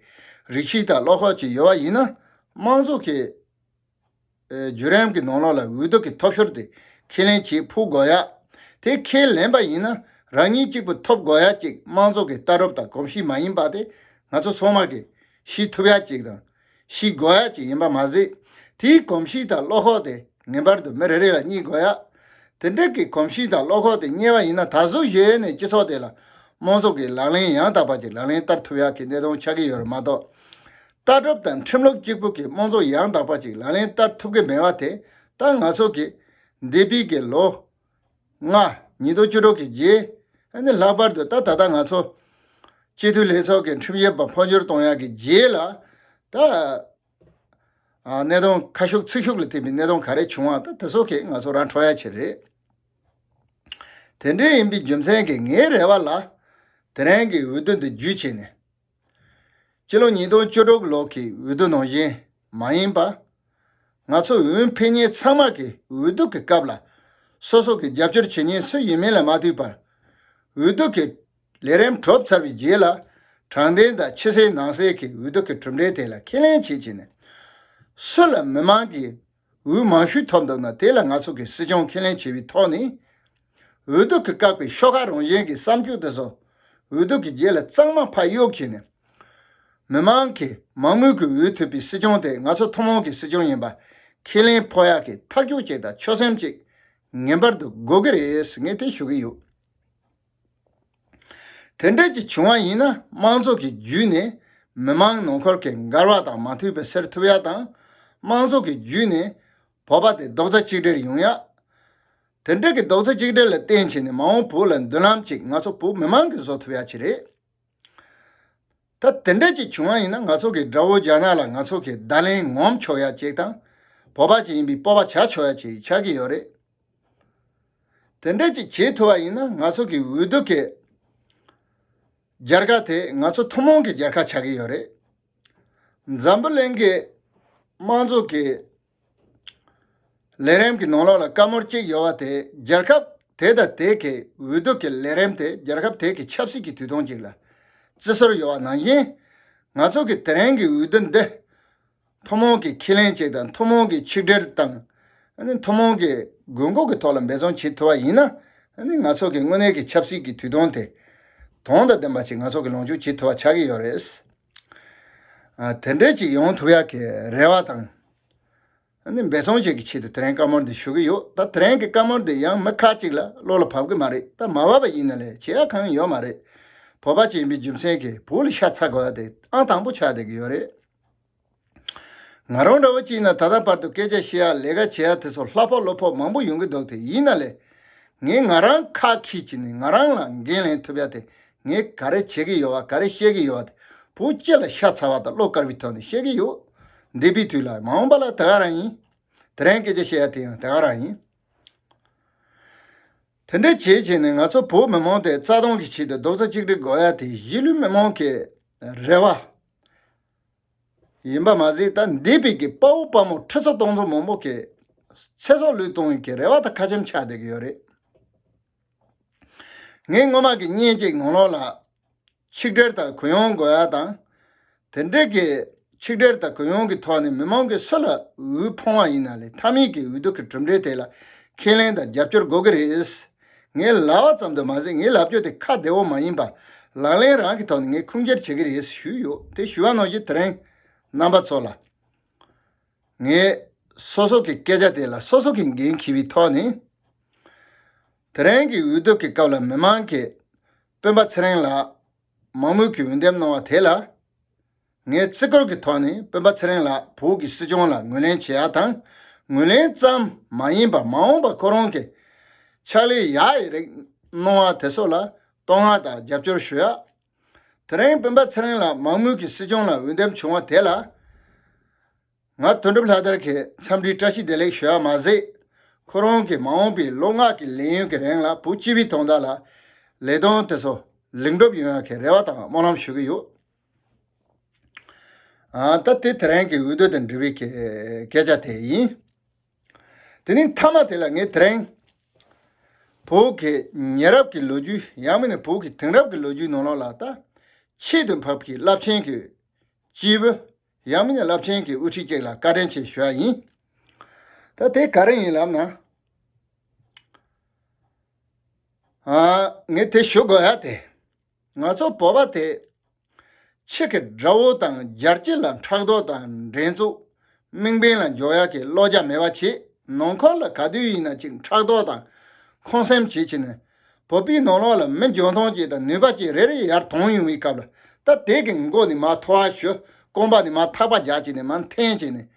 རིགས་ཤིག་དང་བློ་ཁོག་ཅིག་ཡོད་པ་ཡིན་ན། དམངས་གཙོ་གི་ཨེ་བརྒྱུད་རིམ་གྱི་ནང་ལོགས་ལ་འོས་བསྡུ་གི་ཐོབ་ཤོར་དེ་ཁས་ལེན་བྱེད་ཕོད་དགོས་ཡ། དེ་ཁས་ལེན་པ་ཡིན་ན་རང་ཉིད་གཅིག་པུ་ཐོབ་དགོས་ཡ་གཅིག་དམངས་གཙོ་གི་ལྟ་གྲུབ་དང་གོམས་གཤིས་མ་ཡིན་པ་དེ་ང་ཚོ་ཚང་མ་གིས་ཤེས་ཐུབ་ཡ་གཅིག་དང་། ཤེས་དགོས་ཡ་གཅིག་ཡིན་པ་མ་ཟད། དེའི་གོམས་གཤིས་དང་བློ་ཁོག་དེ་ངེས་པར་དུ་མི་རེ་རེ་ལ་རྙེད་དགོས་ཡ། དེ་འདྲ་གི་གོམས་གཤིས་དང་བློ་ཁོག་དེ་རྙེད་པ་ཡིན་ན། ད་གཟོད་གཞི་ནས་སྤྱི་ཚོགས་དེ་ལ་དམངས་གཙོ་གི་ལག་ལེན་ཡང་དག་པ་ཅིག་ལག་ལེན་བསྟར་ཐུབ་ཡག་གི་གནད་དོན་ཆགས་ཀྱི་ཡོད་རེད་མ་གཏོགས། ལྟ་གྲུབ་དང་ཁྲིམས་ལུགས་གཅིག་པུ་གི་དམངས་གཙོ་ཡང་དག་པ་ཅིག་ལག་ལེན་བསྟར་ཐུབ་ཀྱི་མེད་པ་དེ། ད་ང་ཚོ་གི་འདས་པའི་གི་ལོ་ལྔ། ཉིས་སྟོང་བཅུ་དྲུག་གི་རྗེས། ཨ་ནི་ལྷག་པར་དུ་ད་ད་ལྟ་ང་ཚོ་སྤྱི་འཐུས་ལྷན་ཚོགས་ཀྱི་ཁྲིམས་ཞིབ་པ་འཕོ་འགྱུར་གཏོང་ཡག་གི་རྗེས་ལ། ད་ཨ་གནད་དོན་ཁ་ཤུགས་ཚིག་ཤུགས་ལ་བརྟེན་པའི་གནད་དོན་ག་རེ་བྱུང་བ། ད་དེ་ཚོ་གི་ང་ཚོ་རང་འཕྲོག་ཡ་ཆེ་རེད། དེ་འདྲ་ཡིན་པའི་རྒྱུ་མཚན་གྱིས་ངའི་རེ་བ་ལ། དེ་རིང་གི་འོས་བསྡུ་འདི་བརྒྱུད་བྱས་ནས། སྤྱི་ལོ་ཉིས་སྟོང་བཅུ་དྲུག་ལོ་གི་འོས་བསྡུ་ནང་བཞིན་མ་ཡིན་པ། ང་ཚོ་འོས་འཕེན་མཁན་ཚང་མ་གིས་འོས་བསྡུ་གི་སྐབས་ལ་སོ་སོ་གི་རྒྱབ་སྐྱོར་བྱེད་མཁན་སུ་ཡིན་མིན་ལ་མ་ལྟོས་པར། འོས་བསྡུ་གི་ལས་རིམ་གྲུབ་ཚར་བའི་རྗེས་ལ། དྲང་བདེན་དང་ཕྱི་གསལ་ནང་གསལ་གྱི་འོས་བསྡུ་གི་གྲུབ་འབྲས་དེ་ལ་ཁས་ལེན་བྱེད་ཀྱི་ནས། སུ་ལ་མི་མང་གིས་འོས་མང་ཤོས་ཐོབ་འདུག་ན་དེ་ལ་ང་ཚོ་གི་སྲིད་སྐྱོང་ཁས་ལེན་བྱེད་པའི་ཐོག་ནས། འོས་བསྡུ་གི་བཀག་པའི་ཤོག་ཁག་རང་བཞིན་གྱི་བསམ་སྤྱོད་དེ་ཚོ་འོས་བསྡུ་གི་རྗེས་ལ་གཙང་མ་ཕར་གཡུག་བྱས་ནས། མི་མང་གིས་མང་མོས་ཀྱི་འོས་ཐོབ་པའི་སྲིད་སྐྱོང་དེ་ང་ཚོ་ཐུན་མོང་གི་སྲིད་སྐྱོང་ཡིན་པ་ཁས་ལེན་ཕོག་ཡག་གི་ཐག་གཅོད་ཅིག་དང་ཆོད་སེམས་ཅིག་ངེས་པར་དུ་དགོས་ཀྱི་རེད་ངས་དེ་ཞུ་གི་ཡོད། དེ་འདྲ་ཅིག་བྱུང་བ་ཡིན་ན་དམངས་གཙོ་གི་བརྒྱུད་ནས་མི་མང་ནང་ཁུལ་གྱི་འགལ་བ་དང་མ་མཐུན་པ་སེལ་ཐུབ་ཡག་དང་། དམངས་གཙོ་གི་བརྒྱུད་ནས་བོད་པ་དེ་རྡོག་རྩ་གཅིག་སྒྲིལ་ཡོང་ཡག་དེ་འདྲ་གི་རྡོག་རྩ་གཅིག་སྒྲིལ་ལ་བརྟེན་བྱས་ནས་མ་འོངས་བོད་ལ་མདུན་ལམ་ཅིག་ང་ཚོ་བོད་མི་མང་གིས་བཟོ་ཐུབ་ཡག་ཅིག་རེད། ད་དེ་འདྲ་ཅིག་བྱུང་བ་ཡིན་ན་ང་ཚོ་གི་དགྲ་བོ་རྒྱ་ནག་ལ་ང་ཚོ་གི་བརྡ་ལན་ངོམ་ཆོག་ཡག་ཅིག་དང་། བོད་པ་ཅིག་ཡིན་པའི་སྤོབས་པ་བྱ་ཆོག་ཡག་ཅིག་ཆགས་ཀྱི་ཡོད་རེད། དེ་འདྲ་ཅིག་བྱེད་ཐུབ་པ་ཡིན་ན་ང་ཚོ་གི་འོས་བསྡུ་གི་རྒྱལ་ཁ་དེ་ང་ཚོ་ཐུན་མོང་གི་རྒྱལ་ཁ་ཆགས་ཀྱི་ཡོད་རེད། འཛམ་བུ་གླིང་གི་དམངས་གཙོ་གི་ལས་རིམ་གྱི་ནང་ལོགས་ལ་བཀའ་མོལ་གཅིག་ཡོད་པ་དེ་རྒྱལ་ཁབ་དེ་དང་དེ་གའི་འོས་བསྡུ་གི་ལས་རིམ་དེ་རྒྱལ་ཁབ་དེ་གའི་ཆབ་སྲིད་ཀྱི་དུས་སྟོན་ཅིག་ལ་བརྩི་སྲོལ་ཡོད་པ་ནང་བཞིན། ང་ཚོ་གི་དེ་རིང་གི་འོས་བསྡུ་འདི་ཐུན་མོང་གི་ཁས་ལེན་ཅིག་དང་ཐུན་མོང་གི་ཆིག་སྒྲིལ་དང་། ཨ་ནི་ཐུན་མོང་གི་དགོས་མཁོ་གི་ཐོག་ལ་འབད་བརྩོན་བྱེད་ཐུབ་པ་ཡིན་ན། ཨ་ནི་ང་ཚོ་གི་དངོས་གནས་ཀྱི་ཆབ་སྲིད་ཀྱི་དུས་སྟོན་དེ་དོན་དང་ལྡན་པ་ཅིག་ང་ཚོ་གི་ལོངས་སྤྱོད་བྱེད་ཐུབ་པ་ཆགས་ཀྱི་ཡོད་རེད། ཨ་དེ་འདྲའི་ཅིག་ཡོང་ཐུབ་ཡག་གི་རེ་བ་དང་། ཨ་ནི་འབད་བརྩོན་བཅས་ཀྱི་ཆེད་དུ་དེ་རིང་བཀའ་མོལ་འདི་ཞུ་གི་ཡོད། ད་དེ་རིང་གི་བཀའ་མོལ་འདི་ཡང་མི་ཁག་ཅིག་ལ་བློ་ལ་བབ་གི་མ་རེད། ད་མ་བབ་པ་ཡིན་ན་ལས་བྱེད་ཡག་གང་ཡོད་མ་རེད། བོད་པ་ཅིག་ཡིན་པའི་རྒྱུ་མཚན་གྱིས་བོད་ལ་ཤ་ཚ་དགོས་ཡ་དེ་ཨང་དང་པོ་ཆགས་བསྡད་ཀྱི་ཡོད་རེད། ང་རང་འདྲ་བོ་ཅིག་ཡིན་ན་ད་ལྟ་བར་དུ་སྐད་ཆ་བཤད་ཡ་ལས་ཀ་བྱེད་ཡ་དེ་ཚོ་ལྷག་ཕོག་ལོག་ཕོག་མང་པོ་ཡོང་གི་འདུག་དེ་ཡིན་ན་ལས། ངས་ང་རང་ཁ་འཁྱེར་བྱས་ནས་ང་རང་ལ་འགན་ལེན་ཐུབ་ཡ་དེ་ངས་ག་རེ་བྱེད་ཀྱི་ཡོད་བ་ག་རེ་བཤད་ཀྱི་ཡོད་བ་དེ་བོད་སྤྱི་ལ་ཤ་ཚ་བ་དང་བློ་དཀར་བའི་ཐོག་ནས་བཤད་ཀྱི་ཡོད། འདས་པའི་དུས་ལ་མ་འོངས་པ་ལ་དེ་ག་རང་ཡིན། དེ་རིང་སྐད་ཆ་བཤད་ཡ་དེ་ཡང་དེ་ག་རང་ཡིན། དེ་འདྲ་བྱེད་བྱས་ནས་ང་ཚོ་བོད་མི་མང་དེ་རྩ་སྟོང་གི་ཆེད་དུ་རྡོག་རྩ་གཅིག་སྒྲིལ་དགོས་ཡ་དེ་གཞིས་ལུས་མི་མང་གི་རེ་བ་ཡིན་པ་མ་ཟད། ད་འདས་པའི་གི་དཔའ་བོ་དཔའ་མོ་ཁྲི་ཚོ་སྟོང་ཚོ་མང་པོ་གི་ཚེ་སྲོག་བློས་གཏོང་ཡིན་གི་རེ་བ་ད་ཁ་ཆེམས་ཆགས་བསྡད་ཀྱི་ཡོད་རེད། ངས་སྔོན་མ་གི་བརྙན་གཅིག་ནང་ལོགས་ལ་ཆིག་སྒྲིལ་དང་གུ་ཡངས་དགོས་ཡ་དང་། དེ་འདྲའི་གི་ཆིག་སྒྲིལ་དང་གུ་ཡངས་ཀྱི་ཐོག་ནས་མི་མང་གི་སུ་ལ་འོས་ཕོངས་པ་ཡིན་ན་ལས་མཐའ་མའི་གི་འོས་བསྡུ་གི་གྲུབ་འབྲས་དེ་ལ་ཁས་ལེན་དང་རྒྱབ་སྐྱོར་དགོས་ཀྱི་རེད། ངས་ལབ་པ་ཙམ་དུ་མ་ཟད་ངའི་ལབ་རྒྱུ་དེ་ཁ་བདེ་བོ་མ་ཡིན་པ་ལག་ལེན་རང་གི་ཐོག་ནས་ངས་ཁུངས་སྐྱེལ་བྱེད་ཀྱི་རེད་ཞུས་ཡོད། དེ་ཞུ་བ་ནང་བཞིན་དེ་རིང་རྣམ་པ་ཚོ་ལ་ངས་སོ་སོ་གི་སྐད་ཆ་དེ་ལ་སོ་སོ་གི་འགན་འཁྱེར་བའི་ཐོག་ནས། དེ་རིང་གི་འོས་བསྡུ་གི་སྐབས་ལ་མི་མང་གིས་སྤེན་པ་ཚེ་རིང་ལ་མང་མོས་ཀྱིས་འོས་འདེམས་གནང་བ་དེ་ལ། ངས་བརྩི་བཀུར་གྱི་ཐོག་ནས་སྤེན་པ་ཚེ་རིང་ལ་བོད་ཀྱི་སྲིད་སྐྱོང་ལ་ངོས་ལེན་བྱེད་ཡ་དང་། ངོས་ལེན་ཙམ་མ་ཡིན་པར་མ་འོངས་པར་ཁོ་རང་གི་ཕྱག་ལས་ཡག་ཡིན་རིགས་གནང་བ་དེ་ཚོ་ལ་བསྟོད་བསྔགས་དང་རྒྱབ་སྐྱོར་ཞུ་ཡ། དེ་རིང་སྤེན་པ་ཚེ་རིང་ལ་མང་མོས་ཀྱིས་སྲིད་སྐྱོང་ལ་འོས་འདེམས་བྱུང་བ་དེ་ལ། ང་དོན་གྲུབ་ལྷ་དར་གྱིས་འཚམས་འདྲིའི་བཀྲ་ཤིས་བདེ་ལེགས་ཞུ་ཡ་མ་ཟད། ཁོ་རང་གི་མ་འོངས་པའི་ལོ་ལྔ་གི་ལས་ཡུན་གྱི་རིང་ལ་བོད་སྤྱི་པའི་དོན་དག་ལ་ལས་དོན་དེ་ཚོ་ལེགས་འགྲུབ་ཡོང་ཡ་གི་རེ་བ་དང་སྨོན་ལམ་ཞུ་གི་ཡོད། ཨ་ད་དེ་དེ་རིང་གི་འོས་བསྡུ་དང་འབྲེལ་བའི་སྐད་སྐད་ཆ་དེ་ཡིན། དེ་ནས་མཐའ་མ་དེ་ལ་ངས་དེ་རིང་བོད་ཀྱི་ཉེ་རབས་ཀྱི་ལོ་རྒྱུས་ཡང་མིན་ན་བོད་ཀྱི་དེང་རབས་ཀྱི་ལོ་རྒྱུས་ནང་ལོགས་ལ་ད་ཆེད་དུ་འཕགས་པའི་རླབས་ཆེན་གྱི་སྐྱེས་བུ། ཡང་མིན་ན་རླབས་ཆེན་གྱི་དབུ་ཁྲིད་ཅིག་ལ་བཀའ་དྲིན་ཆེ་ཞུ་ཡ་ཡིན། ད་དེ་ག་རེ་ཡིན་ལབ་ན། ཨ་ངས་དེ་ཞུ་དགོས་ཡ་དེ། ང་ཚོ་བོད་པ་དེ་ཕྱི་གི་དགྲ་བོ་དང་རྒྱལ་སྤྱི་ལ་ཕྲག་དོག་དང་འགྲན་རྩོད་དམིགས་འབེན་ལ་འཇོག་ཡ་གི་བློ་རྒྱ་མེད་པ་བྱེད། ནང་ཁུལ་ལ་ག་དུས་ཡིན་ན་ཅིག་ཕྲག་དོག་དང་ཁོང་སེམས་བྱེད་ཀྱི་ནས། བོད་པའི་ནང་ལོགས་ལ་མི་འཇོན་ཐང་ཅིག་དང་ནུས་པ་ཅིག་རེ་རེ་ཡར་ཐོན་ཡོང་བའི་སྐབས་ལ་ད་དེ་གི་མགོ་ནས་མར་ཐོ་བ་ཞུ། རྐང་པ་ནས་མར་ཐག་པ་རྒྱག་བྱས་ནས་མར་འཐེན་བྱས་ནས།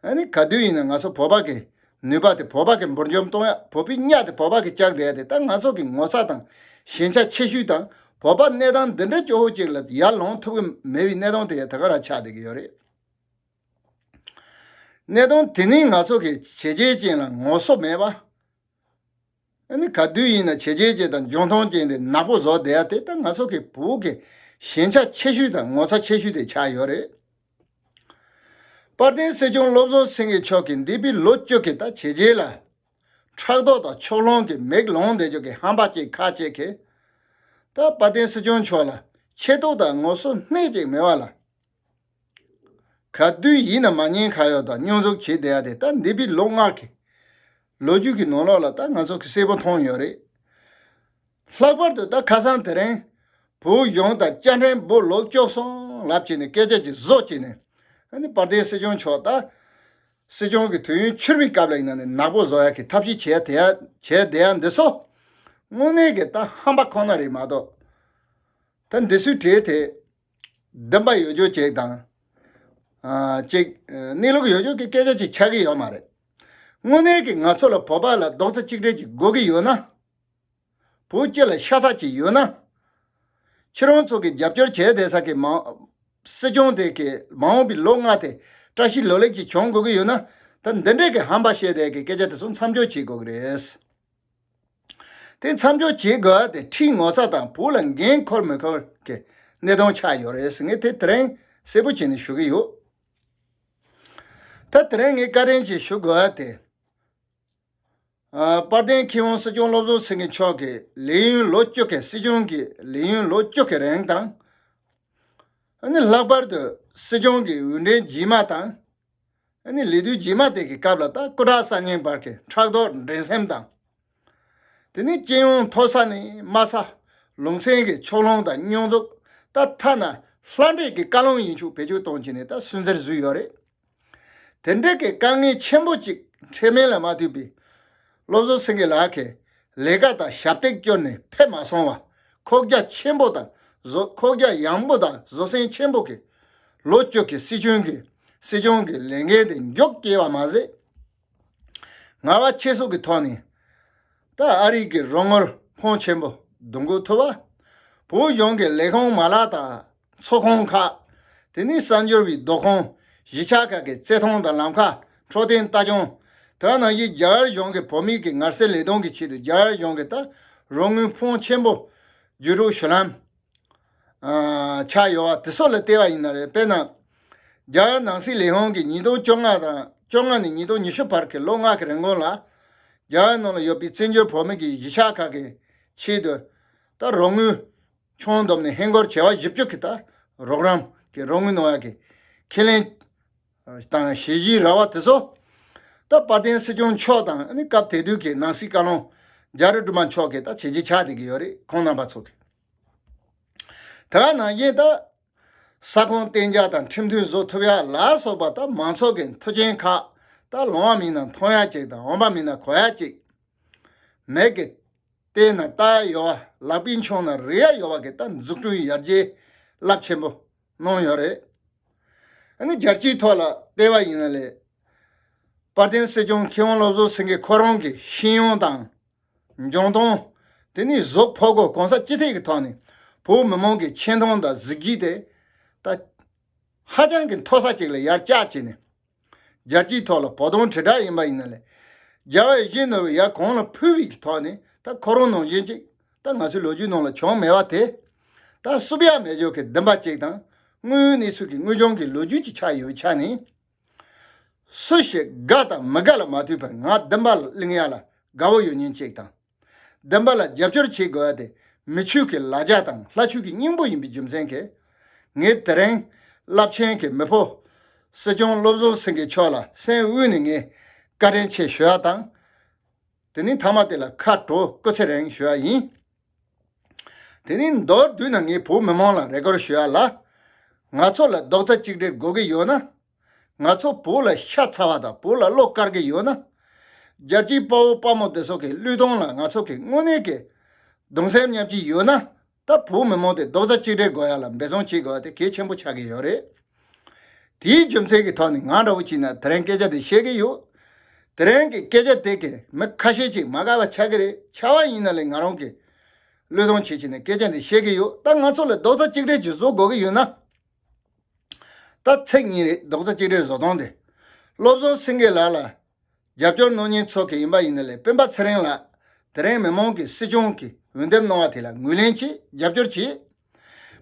ཨ་ནི་ག་དུས་ཡིན་ན་ང་ཚོ་བོད་པ་གི་ནུས་པ་དེ་བོད་པ་གི་འབུར་འཇོམས་གཏོང་ཡ། བོད་པའི་གཉའ་དེ་བོད་པ་གི་བཅག་བསྡད་ཡ་དེ་ད་ང་ཚོ་གི་ངོ་ཚ་དང་ཞེན་ཆགས་ཆེ་ཤོས་དང་། བོད་པ་གནས་སྟངས་འདི་འདྲ་སྐྱོ་བོ་ཅིག་ལ་ཡར་ལོངས་ཐུབ་ཀྱི་མེད་པའི་གནས་སྟངས་དེ་ཡང་ད་ག་རང་ཆགས་བསྡད་ཀྱི་ཡོད་རེད། གནད་དོན་དེ་ནི་ང་ཚོ་གི་བྱས་རྗེས་ཅན་ལ་ངོ་སོ་མེད་པ། ཨ་ནི་ག་དུས་ཡིན་ན་བྱས་རྗེས་ཅན་དང་འཇོན་ཐང་ཅན་དེ་ནག་པོ་བཟོ་བསྡད་ཡ་དེ་ད་ང་ཚོ་གི་བོད་ཀྱི་ཞེན་ཆགས་ཆེ་ཤོས་དང་ངོ་ཚ་ཆེ་ཤོས་དེ་ཆགས་ཡོད་རེད། དཔལ་ལྡན་སྲིད་སྐྱོང་བློ་བཟང་སེང་གེ་མཆོག་གིས་འདས་པའི་ལོ་བཅུ་གི་ད་བྱས་རྗེས་ལ་ཕྲག་དོག་དང་ཕྱོགས་ལྷུང་གི་མིག་ལོང་བསྡད་རྒྱུ་གི་ཧམ་པ་ཅིག་ཁ་ཅིག་གིས། ད་དཔལ་ལྡན་སྲིད་སྐྱོང་མཆོག་ལ་ ཆེ་མཐོང་དང་ངོ་སོ་སྣེ་གཅིག་མེད་པ་ལ། ག་དུས་ཡིན་ན་མ་ཉན་ཁ་གཡོག་དང་བསྙོན་འཛུགས་བྱེད་བསྡད་ཡ་དེ། ད་འདས་པའི་ལོ་ལྔ་གི་ལོ་རྒྱུས་ཀྱི་ནང་ལོགས་ལ་ད་ང་ཚོ་གི་གསལ་པོ་མཐོང་ཡོད་རེད། ལྷག་པར་དུ་ད་ཁ་སང་དེ་རིང་བོད་གཞུང་དང་བཅའ་ཁྲིམས་བོད་ལོག་སྐྱོབ་སོང་ལབ་བྱས་ནས་སྐད་ཆ་ཅིག་བཟོ་བྱས་ནས། ཨ་ནི་དཔལ་ལྡན་སྲིད་སྐྱོང་མཆོག་ད་སྲིད་སྐྱོང་གི་དུས་ཡུན་འཆུར་བའི་སྐབས་ལ་ཡིན་ན་ནི་ནག་པོ་བཟོ་ཡ་གི་ཐབས་ཤེས་བྱས་བསྡད་ཡ་བྱས་བསྡད་ཡ་འདི་ཚོ་དངོས་གནས་ཀྱི་ད་ཧམ་པ་ཁོ་ན་རེད་མ་གཏོགས། ད་འདི་ཚོའི་གྲས་དེ་བདེན་པ་ཡོད་རྒྱུ་ཅིག་དང་། ཨ་ཅིག་གནས་ལུགས་ཡོད་རྒྱུ་གི་སྐད་ཆ་ཅིག་ཆགས་ཀྱི་ཡོད་མ་རེད། དངོས་གནས་ཀྱི་ང་ཚོ་ལ་བོད་པ་ལ་རྡོག་རྩ་གཅིག་སྒྲིལ་ཅིག་དགོས་ཀྱི་ཡོད་ན། བོད་སྤྱི་ལ་ཤ་ཚ་ཅིག་ཡོད་ན། ཁྱེད་རང་ཚོ་གི་རྒྱབ་སྐྱོར་བྱས་བསྡད་ས་གི་མ་སྲིད་སྐྱོང་དེ་གི་མ་འོངས་པའི་ལོ་ལྔ་དེ་བཀྲ་ཤིས་ལོ་ལེགས་ཅིག་བྱུང་དགོས་ཀྱི་ཡོད་ན། ད་འདི་འདྲས་ཀྱི་ཧམ་པ་བཤད་བསྡད་ཀྱི་སྐད་ཆ་དེ་ཚོ་མཚམས་འཇོག་བྱེད་དགོས་ཀྱི་རེད། དེ་མཚམས་འཇོག་བྱེད་དགོས་ཡ་དེ་ཁྲིམས་ངོ་ཚ་དང་བོད་ལ་འགན་འཁུར་མི་འཁུར་གྱི་གནད་དོན་ཆགས་ཡོད་རེད་ཟེར། ངས་དེ་དེ་རིང་གསལ་པོ་བྱས་ནས་ཞུ་གི་ཡོད། ད་དེ་རིང་ངས་བཀའ་དྲིན་ཆེ་ཞུ་དགོས་ཡ་དེ། ཨ་དཔལ་ལྡན་མཁས་དབང་སྲིད་སྐྱོང་བློ་བཟང་སེང་གེ་མཆོག་གི་ལས་ཡུན་ལོ་བཅུ་གི་སྲིད་སྐྱོང་གི་ལས་ཡུན་ལོ་བཅུ་གི་རིང་དང་། ཨ་ནི་ལྷག་པར་དུ་སྲིད་སྐྱོང་གི་འོས་འགྲན་རྗེས་མ་དང་། ཨ་ནི་ལས་དུས་རྗེས་མ་དེ་གི་སྐབས་ལ་ད་སྐུ་དྲག་གསར་རྙིང་བར་གྱི་ཕྲག་དོག་འགྲན་སེམས་དང་། དེ་ནི་སྤྱི་ཡོངས་མཐོ་ས་ནས་དམའ་ས་ལུང་ཚན་གྱི་ཕྱོགས་ལྷུང་དང་བསྙོན་འཛུགས། ད་ཐ་ན་ལྷ་འདྲེ་གི་བཀའ་ལུང་ཡིན་ཆོག་བེད་སྤྱོད་གཏོང་བྱས་ནས་ད་སུན་གཙེར་བཟོས་ཡོད་རེད། དེ་འདྲ་གི་དཀའ་ངལ་ཆེན་པོ་ཅིག་འཕྲད་མིན་ལ་མ་ལྟོས་པའི་བློ་བཟང་སེང་གེ་ལགས་ཀྱིས་ལས་ཀ་དང་ཞབས་སྟེགས་བསྐྱུར་ནས་ཕེབས་མ་སོང་བ། ཁོག་རྒྱ་ཆེན་པོ་དང་བཟོ་ཁོག་རྒྱ་ཡངས་པོ་དང་བཟོད་བསྲན་ཆེན་པོ་གི་ལོ་བཅུ་གི་སྲིད་སྐྱོང་གི་སྲིད་སྐྱོང་གི་ལས་འགན་དེ་མགྱོགས་སྐྱེལ་བ་མ་ཟད། ངལ་བ་ཁྱད་གསོད་ཀྱི་ཐོག་ནས་ད་ཨ་རི་གི་རོགས་དངུལ་ཕོན་ཆེན་པོ་བསྡུ་འགོད་ཐུབ་པ། བོད་གཞུང་གི་ལས་ཁུངས་མ་ལག་དང་ཚོགས་ཁང་ཁག་དེ་ནས་གསར་འབྱོར་བའི་བདག་ཁོངས་གཞིས་ཆགས་ཁག་གི་རྩེད་ཐང་དང་ལམ་ཁ་འཕྲོད་བསྟེན་ལྟ་སྐྱོང་། དེ་ནང་བཞིན་རྒྱ་གར་གཞུང་གི་བོད་མིའི་གི་ངལ་སེལ་ལས་དོན་གྱི་ཆེད་དུ་རྒྱ་གར་གཞུང་གི་ད་རོགས་དངུལ་ཕོན་ཆེན་པོ་བརྒྱུད་རོགས་ཞུ་ལམ། ཨ་ཆགས་ཡོད་པ་དེ་ཚོ་ལ་བལྟས་པ་ཡིན་ན་རེད། དཔེར་ན། རྒྱ་གར་ནང་སྲིད་ལས་ཁུངས་ཀྱིས་ཉིས་སྟོང་བཅོ་ལྔ་དང་བཅོ་ལྔ་ནས་ཉིས་སྟོང་ཉི་ཤུ་བར་གྱི་ལོ་ལྔ་གི་རིང་གོང་ལ། རྒྱ་གར་ནང་ལ་ཡོད་པའི་བཙན་བྱོལ་བོད་མི་གི་གཞིས་ཆགས་ཁག་གི་ཆེད་དུ། ད་རོགས་དངུལ་ཆུང་བསྡོམས་ནས་ཧིན་སྒོར་བྱེ་བ་བཞི་བཅུ་གི་ད་རོགས་རམ་གྱི་རོགས་དངུལ་གནང་ཡག་གི་ཁས་ལེན་དང་ཞལ་བཞེས་ར་བ་དེ་ཚོ། ད་དཔལ་ལྡན་སྲིད་སྐྱོང་མཆོག་དང་ཨ་ནི་སྐབས་དེ་དུས་ཀྱི་ནང་སྲིད་བཀའ་བློན་རྒྱ་རི་སྒྲོལ་མ་མཆོག་གིས་ད་བྱས་རྗེས་ཆགས་བསྡད་ཀྱི་ཡོད་རེད། ཁོང་རྣམ་པ་ཚོ་གིས། དེ་ག་ནང་བཞིན་ད། ས་ཁོངས་གཏན་འཇགས་དང་ཁྲིམས་མཐུན་བཟོ་ཐུབ་ཡ་ལ་སོགས་པ་ད་མང་ཚོགས་ཀྱི་མཐུན་རྐྱེན་ཁག་ད་ལོང་བ་མིན་ན་མཐོང་ཡ་ཅིག་དང་འོང་བ་མིན་ན་གོ་ཡ་ཅིག་མིག་གིས་བལྟས་ན་ལྟ་ཡ་ཡོད་པ། ལག་པས་འཆང་ན་རེག་ཡ་ཡོད་པ་གི་ད་འཛུགས་སྐྲུན་ཡར་རྒྱས་རླབས་ཆེན་པོ་གནང་ཡོད་རེད། ཨ་ནི་རྒྱལ་སྤྱིའི་ཐོག་ལ་བལྟས་པ་ཡིན་ན་ལས། དཔལ་ལྡན་སྲིད་སྐྱོང་མཁས་དབང་བློ་བཟང་སེང་གེ་ཁོ་རང་གི་ཤེས་ཡོན་དང་། འཇོན་ཐང་། དེ་ནས་གཟུགས་ཕོ་རྒོད་གང་ས་ཅི་ཐད་ཀྱི་ཐོག་ནས་བོད་མི་མང་གི་ཆེ་མཐོང་དང་གཟི་བརྗིད་དེ་ད་ཧ་ཅང་གི་མཐོ་ས་ཅིག་ལ་ཡར་བཀྱགས་བྱས་ནས། རྒྱལ་སྤྱིའི་ཐོག་ལ་བོ་དོང་དྲིལ་བསྒྲགས་ཡིན་པ་ཡིན་ན་ལས། རྒྱལ་བ་ཡིད་བཞིན་ནོར་བུས་ཡར་གོང་ལ་ཕུལ་བའི་གི་ཐོག་ནས་ད་ཁོ་རང་ནང་བཞིན་ཅིག་ད་ང་ཚོའི་ལོ་རྒྱུས་ནང་ལ་བྱུང་མེད་པ་དེ། ད་བསུབ་ཡ་མེད་རྒྱུ་གི་བདེན་པ་ཅིག་དང་། དངོས་ཡོད་གནས་ཚུལ་གྱི་དངོས་བྱུང་གི་ལོ་རྒྱུས་ཅིག་ཆགས་ཡོད་པའི་ཆ་ནས། སུ་ཞིག་དགའ་དང་མི་དགའ་ལ་མ་ལྟོས་པར་ང་བདེན་པ་ལ་གླེང་ཡ་ལ་དགའ་བོ་ཡོད་མཁན་ཅིག་དང་། བདེན་པ་ལ་རྒྱབ་སྐྱོར་བྱེད་དགོས་ཡ་དེ་མི་ཆོས་ཀྱི་ལ་རྒྱ་དང་ལྷ་ཆོས་ཀྱི་སྙིང་པོ་ཡིན་པའི་རྒྱུ་མཚན་གྱིས། ངས་དེ་རིང་རླབས་ཆེན་གྱི་མི་ཕོ་སྲིད་སྐྱོང་བློ་བཟང་སེང་གེ་མཆོག་ལ་སེམས་དབུས་ནས་ངས་བཀའ་དྲིན་ཆེ་ཞུ་ཡ་དང་། དེ་ནས་མཐའ་མ་དེ་ལ་ཁ་དྲོ་སྐུ་ཚེ་རིང་ཞུ་ཡ་ཡིན། དེ་ནས་མདོར་བསྡུས་ན་ངས་བོད་མི་མང་ལ་རེ་སྐུལ་ཞུ་ཡ་ལ། ང་ཚོ་ལ་རྡོག་རྩ་གཅིག་སྒྲིལ་དགོས་ཀྱི་ཡོད་ན། ང་ཚོ་བོད་ལ་ཤ་ཚ་བ་དང་བོད་ལ་བློ་དཀར་གྱི་ཡོད་ན། རྒྱལ་སྤྱིའི་དཔའ་བོ་དཔའ་མོ་དེ་ཚོ་གི་བློས་གཏོང་ལ་ང་ཚོ་གི་དངོས་གནས་ཀྱི་གདུང་སེམས་མཉམ་སྐྱེད་ཡོད་ན། ད་བོད་མི་མང་དེ་རྡོག་རྩ་གཅིག་སྒྲིལ་དགོས་ཡ་ལ་འབད་བརྩོན་བྱེད་དགོས་ཡ་དེ་གལ་ཆེན་པོ་ཆགས་ཀྱི་ཡོད་རེད། དེའི་རྒྱུ་མཚན་གྱི་ཐོག་ནས་ང་འདྲ་བོ་བྱས་ན་དེ་རིང་སྐད་ཆ་དེ་བཤད་ཀྱི་ཡོད། དེ་རིང་གི་སྐད་ཆ་དེ་གིས་མི་ཁ་ཤས་ཅིག་མ་དགའ་བ་ཆགས་ཀྱི་རེད། ཆགས་པ་ཡིན་ན་ལས་ང་རང་གིས་བློས་གཏོང་བྱེད་བྱས་ནས་སྐད་ཆ་འདི་བཤད་ཀྱི་ཡོད། ད་ང་ཚོ་ལ་རྡོག་རྩ་གཅིག་སྒྲིལ་ཅིག་བཟོ་དགོས་ཀྱི་ཡོད་ན། ད་ཚིག་གཉིས་རེད། རྡོག་རྩ་གཅིག་སྒྲིལ་བཟོ་སྟངས་དེ། བློ་བཟང་སེང་གེ་ལགས་ལ་རྒྱབ་སྐྱོར་གནང་མཁན་ཚོ་གི་ཡིན་པ་ཡིན་ན་ལས་སྤེན་པ་ཚེ་རིང་ལགས་དེ་རིང་མི་མང་གི་སྲིད་སྐྱོང་གི་འོས་འདེམས་གནང་བ་དེ་ལ་ངོས་ལེན་བྱེད། རྒྱབ་སྐྱོར་བྱེད།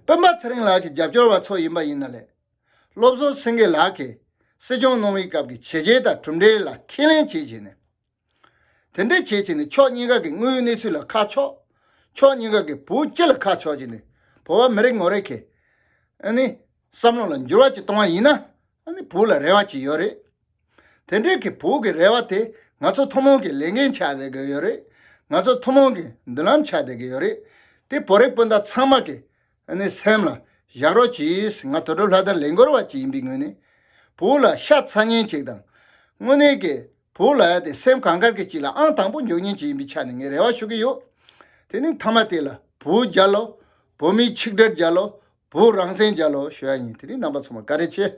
སྤེན་པ་ཚེ་རིང་ལགས་ཀྱི་རྒྱབ་སྐྱོར་བ་ཚོ་ཡིན་པ་ཡིན་ན་ལས། བློ་བཟང་སེང་གེ་ལགས་ཀྱིས་སྲིད་སྐྱོང་གནང་བའི་སྐབས་ཀྱི་བྱས་རྗེས་དང་གྲུབ་འབྲས་ལ་ཁས་ལེན་བྱེད་བྱས་ནས། དེ་འདྲ་བྱེད་བྱས་ནས་ཕྱོགས་གཉིས་ཀ་གི་དངོས་ཡོད་གནས་ཚུལ་ལ་ཁ་ཕྱོགས། ཕྱོགས་གཉིས་ཀ་གི་བོད་སྤྱི་ལ་ཁ་ཕྱོགས་བྱས་ནས། བོད་པ་མི་རེ་ངོ་རེ་གི་ཨ་ནི་བསམ་བློ་ལ་འགྱུར་བ་ཅིག་གཏོང་བ་ཡིན་ན། ཨ་ནི་བོད་ལ་རེ་བ་ཅིག་ཡོད་རེད། དེ་འདྲའི་གི་བོད་ཀྱི་རེ་བ་དེ་ང་ཚོ་ཐུན་མོང་གི་ལས་འགན་ཆགས་བསྡད་ཀྱི་ཡོད་རེད། ང་ཚོ་ཐུན་མོང་གི་མདུན་ལམ་ཆགས་བསྡད་ཀྱི་ཡོད་རེད། དེ་བོད་རིགས་སྤུན་ཟླ་ཚང་མ་གི་ཨ་ནི་སེམས་ལ་བཞག་རོགས་གྱིས། ང་དོན་གྲུབ་ལྷ་དར་ལས་འགུལ་བ་ཅིག་ཡིན་པའི་ངོས་ནས། བོད་ལ་ཤ་ཚ་མཁན་ཅིག་དང་། དངོས་གནས་ཀྱི་བོད་ལ་ཡ་དེ་སེམས་གང་དགར་གྱི་ཅིག་ལ་ཨང་དང་པོ་འཇོག་མཁན་ཅིག་ཡིན་པའི་ཆ་ནས་ངས་རེ་བ་ཞུ་གི་ཡོད། དེ་ནི་མཐའ་མ་དེ་ལ་བོད་རྒྱལ་ལོ། བོད་མིའི་ཆིག་སྒྲིལ་རྒྱལ་ལོ། བོད་རང་བཙན་རྒྱལ་ལོ་ཞུ་ཡ་ཡིན། དེ་ནི་རྣམ་པ་ཚང་མ་བཀའ་དྲིན་ཆེ།